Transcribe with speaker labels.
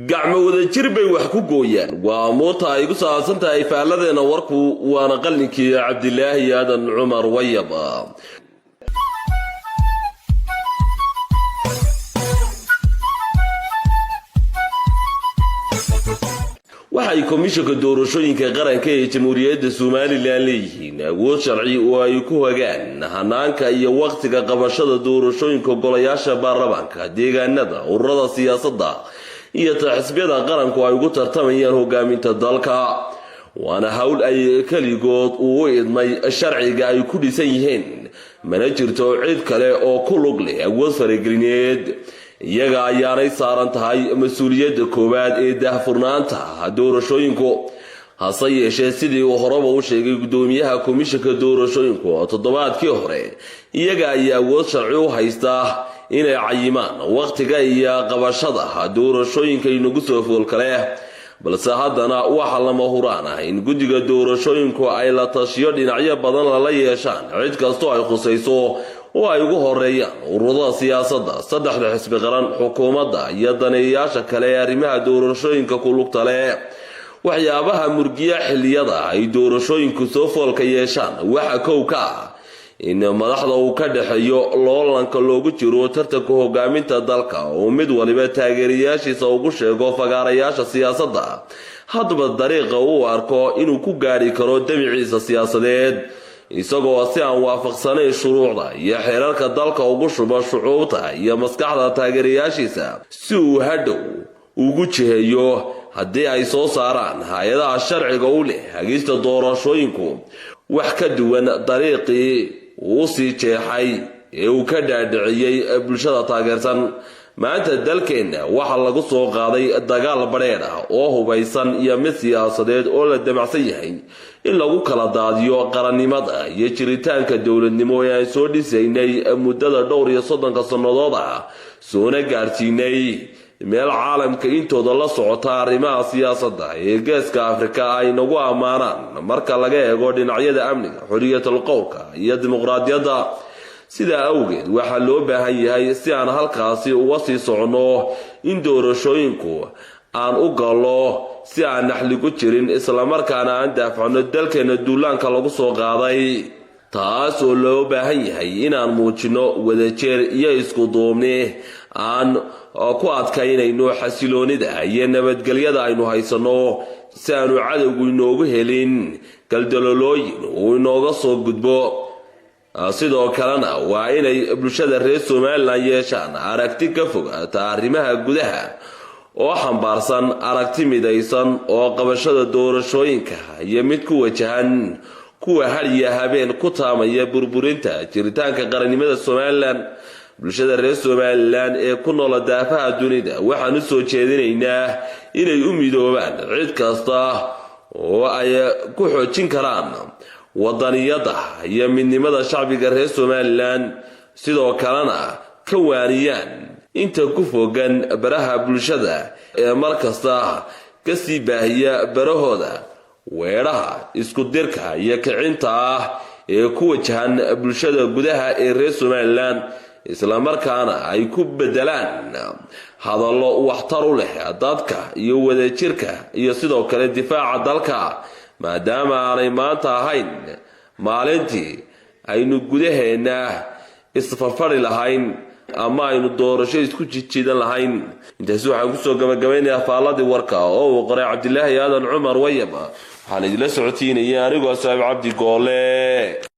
Speaker 1: Gacmo wadajir bay wax ku gooyaan. Waa amuurta ay ku saabsan tahay faalladeena warku, waana qallinkii Cabdilaahi Aadan Cumar Wayab. Waxay Komishanka Doorashooyinka Qaranka ee Jamhuuriyadda Somalilan leeyihiin awood sharci oo ay ku hagaan hanaanka iyo wakhtiga qabashada doorashooyinka golayaasha baarlamaanka, deegaanada, ururada siyaasadda iyo xisbiyada qaranku ay ugu tartamayaan hogaaminta dalka. Waana hawl ay keligood uu idmay sharciga ay ku dhisan yihiin, mana jirto cid kale oo ku lug leh awood faragelineed. Iyaga ayaanay saaran tahay mas-uuliyadda koowaad ee daahfurnaanta doorashooyinku. Hase yeeshee, sidii uu horeba u sheegay guddoomiyaha Komishanka Doorashooyinku toddobaadkii hore, iyaga ayaa awood sharci u haystaa inay cayimaan wakhtiga iyo qabashada doorashooyinka inagu soo foolkale. Balse haddana waxa lama huraan ah in guddiga doorashooyinku ay la tashiyo dhinacyo badan lala yeeshaan cid kastoo ay khusayso, oo ay ugu horeeyaan ururada siyaasadda, saddexda xisbi qaran, xukuumadda iyo daneeyayaasha kale ee arrimaha doorashooyinka ku lugta leh. Waxyaabaha murgiya xilliyada ay doorashooyinku soo foolka yeeshaan waxa kow ka ah in madaxda uu ka dhexeeyo loolanka loogu jiro tartanka hogaaminta dalka oo mid waliba taageerayaashiisa ugu sheego fagaarayaasha siyaasadda haddaba dariiqa uu arko inuu ku gaadhi karo damiciisa siyaasadeed, isagoo si aan waafaqsanayn shuruucda iyo xeerarka dalka ugu shuba shucuubta iyo maskaxda taageerayaashiisa, si uu hadhow ugu jiheeyo haddii ay soo saaraan hay-adaha sharciga u leh hagista doorashooyinku wax ka duwan dariiqii uu usii jeexay ee uu ka dhaadhiciyey bulshada taageersan. Maanta dalkeenna waxaa lagu soo qaaday dagaal badheedh ah oo hubaysan iyo mid siyaasadeed oo la damacsan yahay in lagu kala daadiyo qarannimada iyo jiritaanka dowladnimo ee aan soo dhisaynay muddada dhowr iyo 30-ka sannadood ah, soona gaadhsiinay meel caalamka intooda la socota arrimaha siyaasadda ee Geeska Afrika ay nagu ammaanaan marka laga eego dhinacyada amniga, xoriyatul qowlka iyo dimuqraadiyadda. Sidaa awgeed, waxaa loo baahan yahay, si aan halkaasi uga sii soconno, in doorashooyinku aan u gallo si aan naxligu jirin, islamarkaana aan daafacno dalkeena duulaanka lagu soo qaaday, taas oo loo baahan yahay inaan muujino wadajeer iyo isku duubni aan ku adkaynayno xasiloonida iyo nabadgelyada aynu haysanno, si aanu cadowgu inoogu helin galdalolooyin uu inooga soo gudbo. Sidoo kalena waa inay bulshada reer Somalilan yeeshaan aragti ka fogaata arrimaha gudaha oo xambaarsan aragti midaysan oo qabashada doorashooyinka iyo mid ku wajahan kuwa hadiya habeen ku taamaya burburinta jiritaanka qarannimada Somalilan. Bulshada reer Somalilan ee ku noola daafaha dunida waxaan u soo jeedinaynaa inay u midoobaan cid kasta oo ay ku xoojin karaan wadaniyadda iyo midnimada shacbiga reer Somalilan, sidoo kalena ka waaniyaan inta ku fogan baraha bulshada ee mar kasta ka sii baahiya barahooda weedhaha isku dirka iyo kicinta ah ee ku wajahan bulshada gudaha ee reer Somalilan, islamarkaana ay ku beddelaan hadallo waxtar u leh dadka iyo wadajirka iyo sidoo kale difaaca dalka, maadaama aanay maanta ahayn maalintii aynu gudaheenna isfarfari lahayn ama aynu doorasho isku jijiidan lahayn. Intaasi waxaan kusoo gabagabaynayaa faalladii warka oo uu qoray Cabdilaahi Aadan Cumar Wayab. Waxaan idinla socotiinaya anigoo Saaib Cabdi Goole.